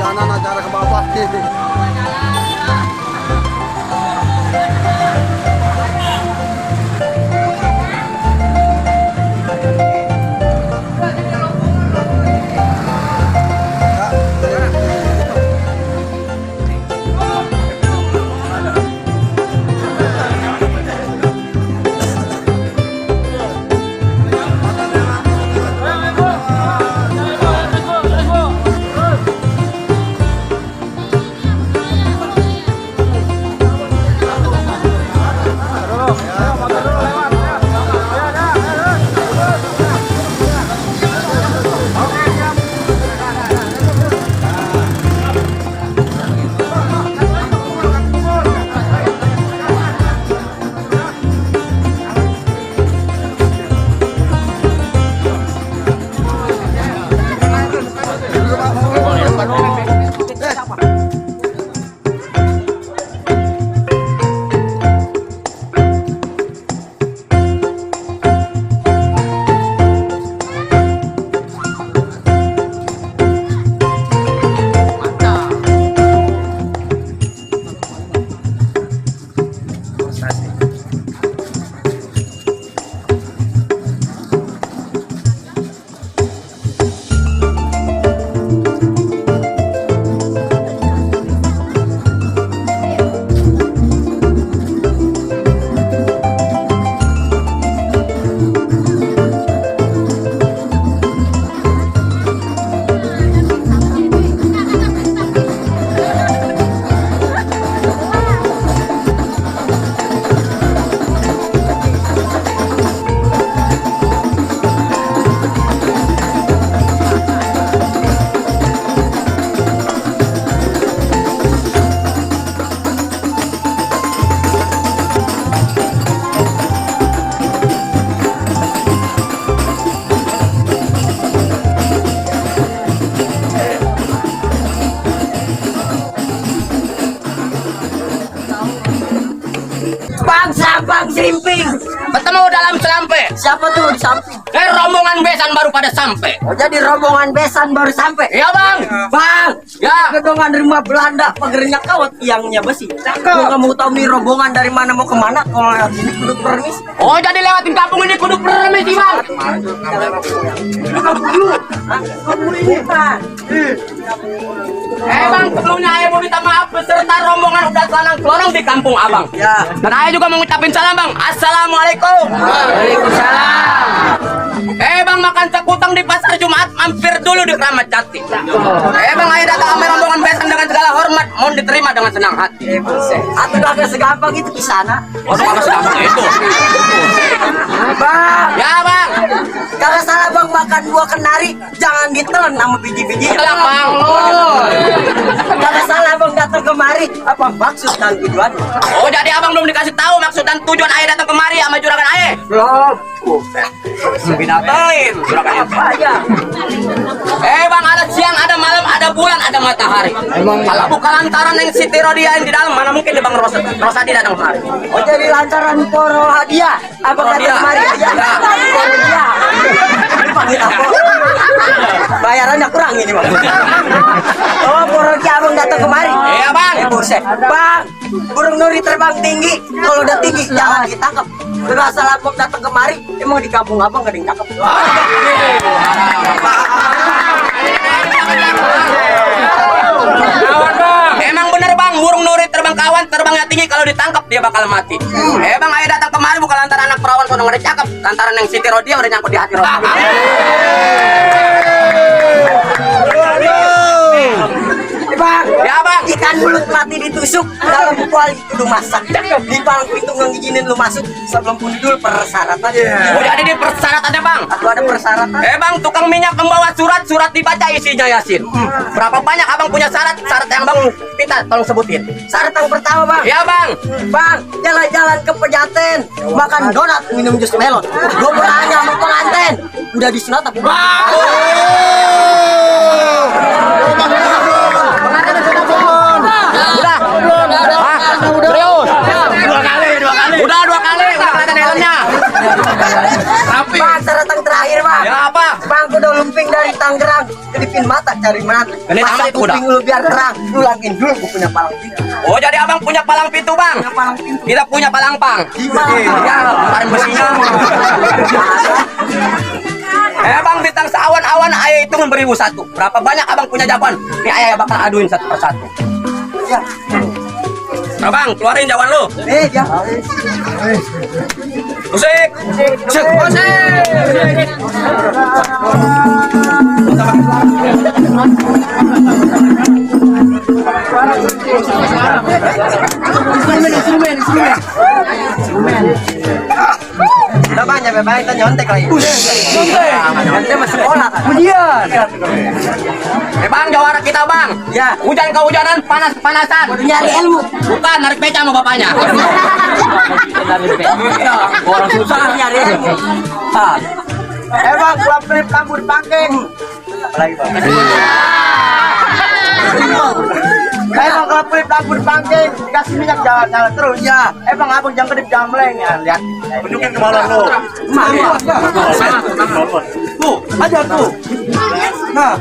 Jangan acara ke bawah. Bang Simping Bertemu dalam selampe. siapa tuh di samping? Rombongan besan baru pada sampai. Oh, jadi rombongan besan baru sampai. Iya bang. Bang, Ya. gedongan rumah Belanda, pagernya kawat, tiangnya besi. Gua nggak mau tahu nih rombongan dari mana mau kemana. Kalau lewat sini kudu permis. Oh jadi lewatin kampung ini kudu permisi bang. Bukan. Bang, sebelumnya saya mau minta maaf beserta rombongan udah selanang kelorong di kampung abang. Ya. Dan saya juga mau ngucapin salam bang. Assalamualaikum. Waalaikumsalam. Bang, makan sekutang di pasar Jumat, mampir dulu di Kramat Jati. Bang, saya datang sama rombongan besan dengan segala hormat, mohon diterima dengan senang hati. Atau gak segampang itu di sana. Oh, sama sedang itu. Bang, Ya bang. kalau salah bang makan buah kenari, jangan ditelan sama biji-biji. Setelah bang. Kalau salah bang datang kemari, apa maksud dan tujuannya? Oh jadi abang belum dikasih tahu maksud dan tujuan ayah datang kemari sama juragan ayah. Belum. Binatelin juragan ayah. Apa aja? Bang, ada siang, ada malam, ada bulan, ada matahari. Kalau bukan lantaran yang Siti Rodia yang di dalam, mana mungkin di Bang Rosadi datang kemari. Oh, jadi lantaran poro hadiah, apa Poro kata dia. kemari aja? Ya. Poro dia. Panggil apa? Bayarannya kurang ini bang. Oh, poro dia abang datang kemari. Iya bang. Buset, bang. Burung nuri terbang tinggi, kalau udah tinggi jangan ditangkap. Udah asal abang datang kemari, emang di kampung abang gak ada yang cakep. Emang bener bang, burung nuri terbang kawan, terbangnya tinggi, kalau ditangkap dia bakal mati. Bang, ayah datang kemari bukan lantaran anak perawan kono ada cakep, lantaran yang Siti Rodia udah nyangkut di hati Rodia. Bang, Ya bang. ikan mulut mati ditusuk dalam kuali kudu masak. Di palang pintu nggak ngizinin lu masuk sebelum bunuh dulu persyaratan. Oh jadi di persyaratannya bang. Aku ada persyaratan. Bang, tukang minyak membawa surat dibaca isinya Yasin. Berapa banyak abang punya syarat yang bang minta tolong sebutin. Syarat yang pertama bang. Ya bang. Bang, jalan-jalan ke Pejaten, makan donat, minum jus melon. Gue beranya sama pengantin. Udah disunat tapi Udah dua kali, udah kelihatan helmnya. Rapi. Bang, syarat yang terakhir bang. Ya apa? Bang, kudu lumping dari Tangerang ke Dipin Mat, mata cari mata. Genit amat Pasang itu udah. kuping lu biar terang. Lu lagi dulu gua punya palang pintu. Oh, jadi abang punya palang pintu, Bang? Punya palang pintu. Kita punya palang pang. Ya, kemarin besinya. Bang, bintang seawan-awan ayah itu memberi satu. Berapa banyak abang punya jawaban? Nih ayah bakal aduin satu persatu. Ya. Nah, Bang, keluarin jawaban lu. Dia. Musik. Musik. Musik. Udah banyak bebas kita nyontek lagi. Nyontek masuk sekolah kan. Ujian. Bang, jawara kita, Bang. Ya. Hujan kehujanan, panas-panasan. Nyari ilmu. Bukan narik beca sama bapaknya. Orang susah nyari ilmu. Bang, gua klip kamu dipakai. Apalagi bang. Bang, kalau klip kamu dipakai, dikasih minyak jalan terus. Ya. Bang, abang jangan kedip jangan meleng ya. Lihat. Tunjukin kemaluan lo. Tuh, aja tuh. Nah.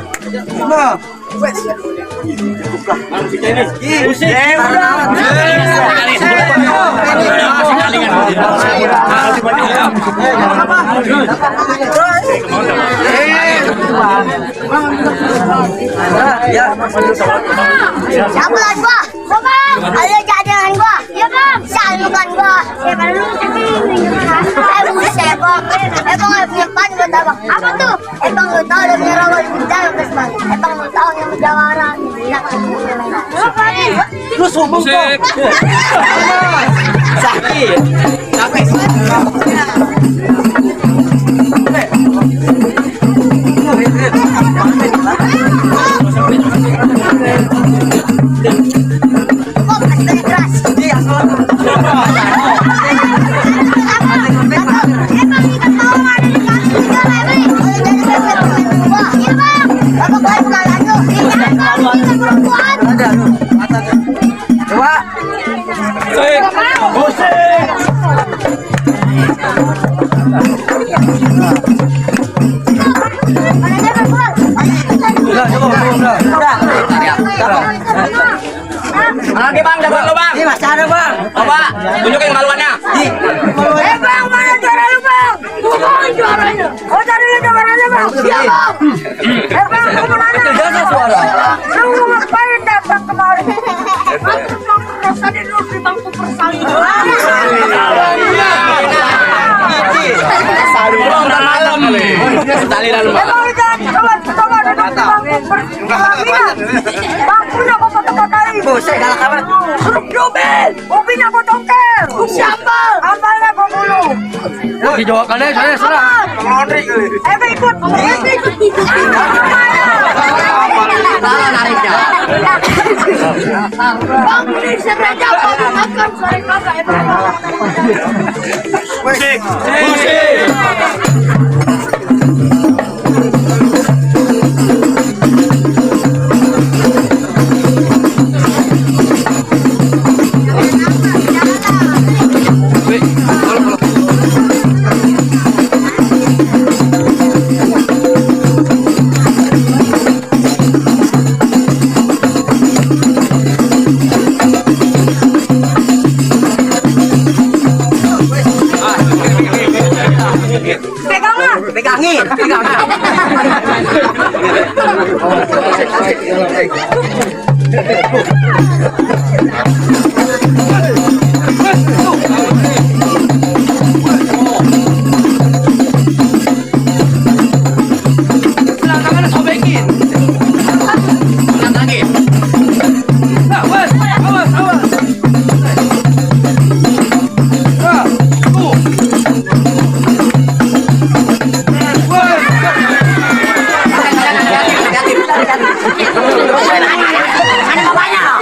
Sabulan gua, bang. Ayo jajan gua, ya bang. Salukan gua, ya kan lu buset bang. Bang punya pan buat abang. Apa tuh? Bang lu tahu ada punya rawa di dalam guys bang. Bang lu tahu yang berjawara. Apa nih? Lu sombong kok. Sakit. Capek. Kok kasih keras? Iya, Bang ikan tahu ada di kaki juga lebar. Jadi gua. Iya bang. Bapak gua bukan lu. Jangan kau ikan perempuan. ada lu. Coba. Mana dia perempuan? Udah, udah. Lagi, Bang, jawaban lu, Bang. Ini masih ada, Bang. Coba tunjukin kemaluannya. Bang, mana juara lu bang? Gua mau juaranya. Oh cari juaranya bang. Iya bang. Bang, kamu mana? Jaga suara. Lu ngapain datang kemari? Aku merasa dulu di bangku persalinan. Malam. Tali lalu. Bang, jangan coba duduk di bangku persalinan. Bangkunya kau potong-potongin. Buset, galak amat. Duduk Jubin. Mobilnya kau tongkel. Sambal. Ambalnya kau bulu. Dijawabkannya saya serah. Ikut. Salah nariknya. Bang, ini sebenarnya aku makan sore kakak ya bang. Musik. Musik. Pegangin. Tangan sobekin. Ulang lagi. Awas, awas, awas.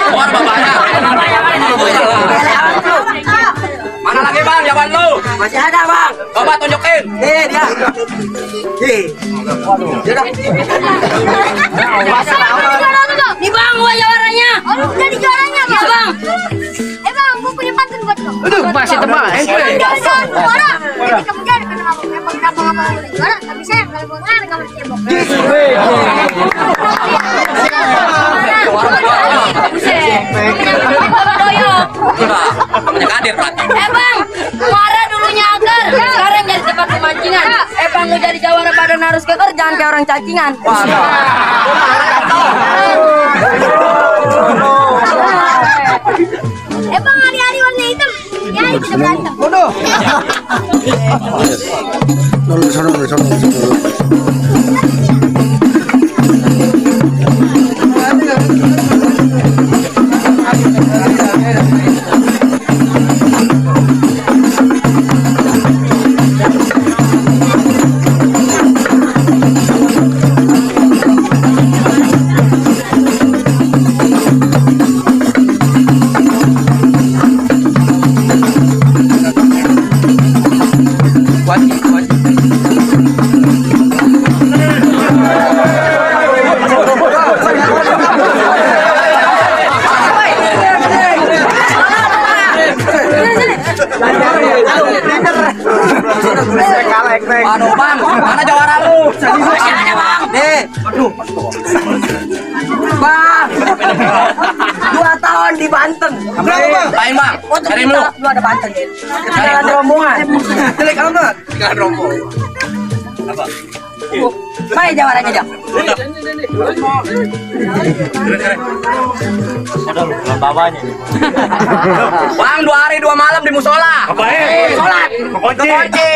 Keluar bapaknya. Mana lagi, Bang, jawaban lu? Masih ada, Bang. Coba tunjukin. Dia. Dia. Nih bang, gua juaranya. Oh, lu udah di juaranya bang? Bang. Bang, gua punya pantun buat lo. Aduh, masih tebal. Jangan juara. Jadi kamu jadi kenapa juara? Tapi saya kalau gua nggak kamu cebok. orang cacingan. Bang, hari-hari warna hitam. Ya, kita berantem. Aduh bang, mana jawara lu? Masih ada bang. Nih, Bang. 2 tahun di Banten. Lain bang, cari lu. Lu ada Banten. Kita ada rombongan. Jelek amat. Tinggal rombong. Baik jawarannya, Jam. Bang 2 hari 2 malam di musola. Sholat. Kunci.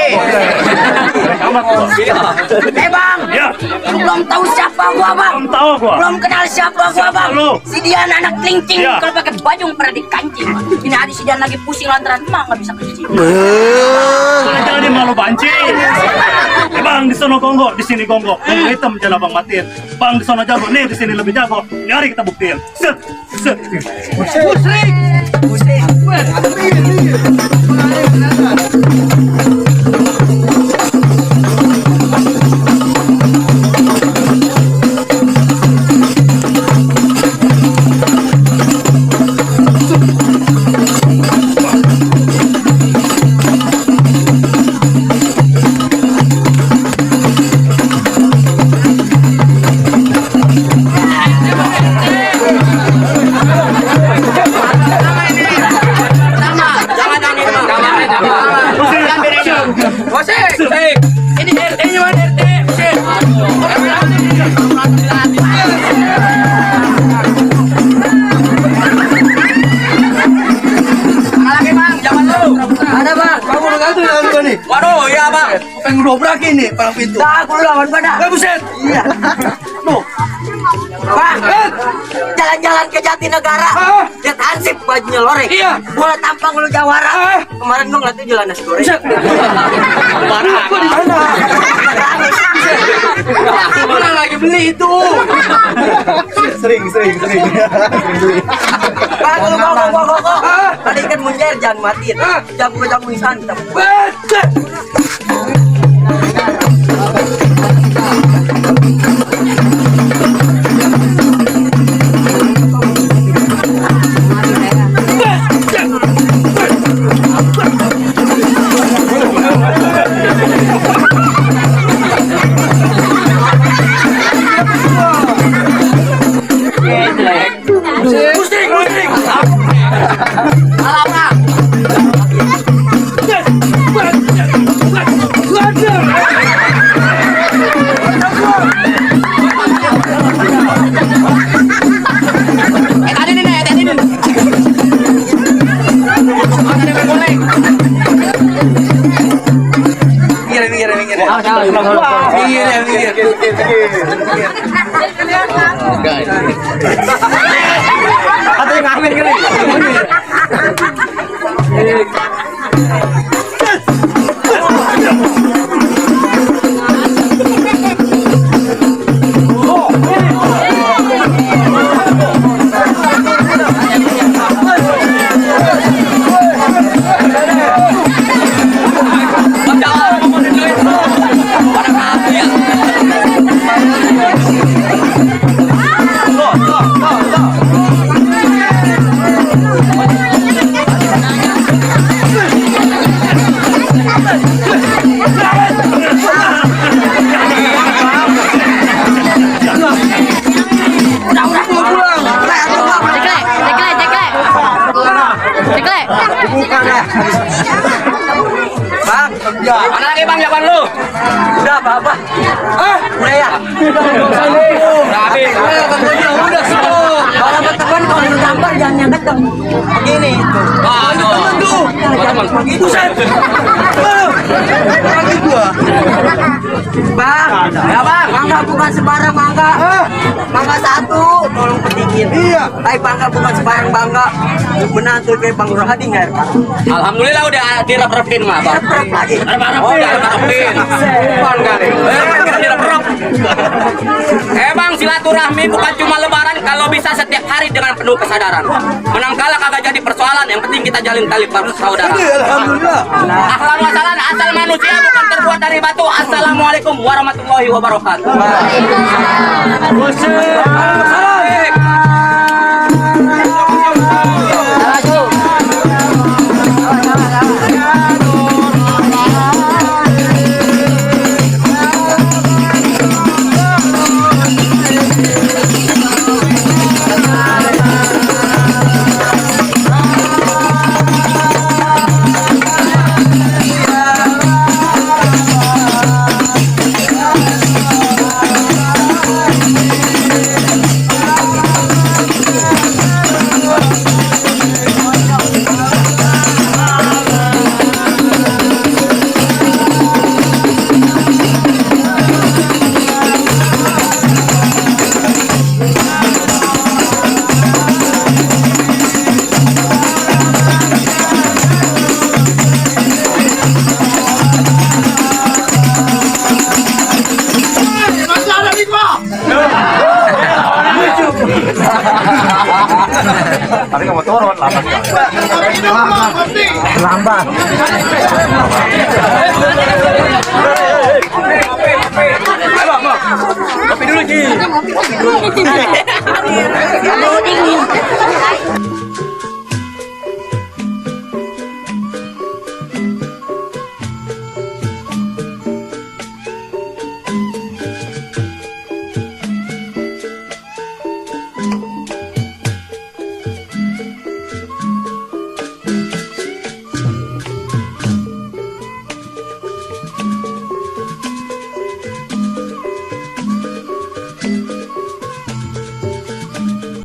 Bang. Ya. Lu belum tahu siapa gua, Bang. Belum tahu gua. Belum kenal siapa gua, Bang. Lu. Si Dian anak kelingking. Ya. Kalau pakai baju pernah dikancing. Ini hari si Dian lagi pusing lantaran emak nggak bisa kencing. Jangan dia malu banci. Bang di sono gongo, di sini gongo. Gongo hitam jangan abang matiin. Bang di sono jago, nih di sini lebih jago. Nyari kita buktiin. Set, set. Ini RT-nya mana RT? Lagi bang, jangan lu. Ada, Bang. Kamu udah gantung dengan gua nih. Waduh, iya bang. Pengen dobrak ini palang pintu. Dah, aku lawan pada. Eh buset. Iya. Bang, jalan-jalan ke Jatinegara. Ah. Lihat Hansip bajunya lorek. Iya. Bola tampang lu jawara. Ah. Kemarin gua ngeliatnya jualan nasi goreng. Buset. Kok di mana? Mana lagi beli itu? Sering beli. Bang, lu kok. Ah. Ada ikan munjer jangan matiin. Ah. Jago-jago santam. Buset. Pusing. Salah bang. Tadi nih. Tadi boleh. Minggir. Ada yang ngambil kali. Bang, Mana lagi bang jawaban lu? udah apa-apa. Budaya. Grabe. Udah semua. Kalau berteman kalau bergambar jangan yang dekat. Begini. Aduh. Tuh. Teman. Buset. Lagi gua. Bang, Ya bang. mangga bukan sembarang mangga. Mangga satu, tolong petikin. Iya. Tapi bangga bukan sembarang bangga. Menantu kayak Bang Rohadi nggak? Alhamdulillah udah direp-repin mah bang. Rep lagi. Oh, udah direp-repin. Bukan kali. Direp-rep. Bang, silaturahmi bukan cuma lebaran, kalau bisa setiap hari dengan penuh kesadaran. Menang kalah kagak jadi persoalan, yang penting kita jalin tali persaudaraan. Alhamdulillah. Ahlan wa sahlan, asal manusia bukan terbuat dari batu. Assalamualaikum warahmatullahi wabarakatuh. Tapi kamu turun lambat. Lambat. Kopi dulu Ji.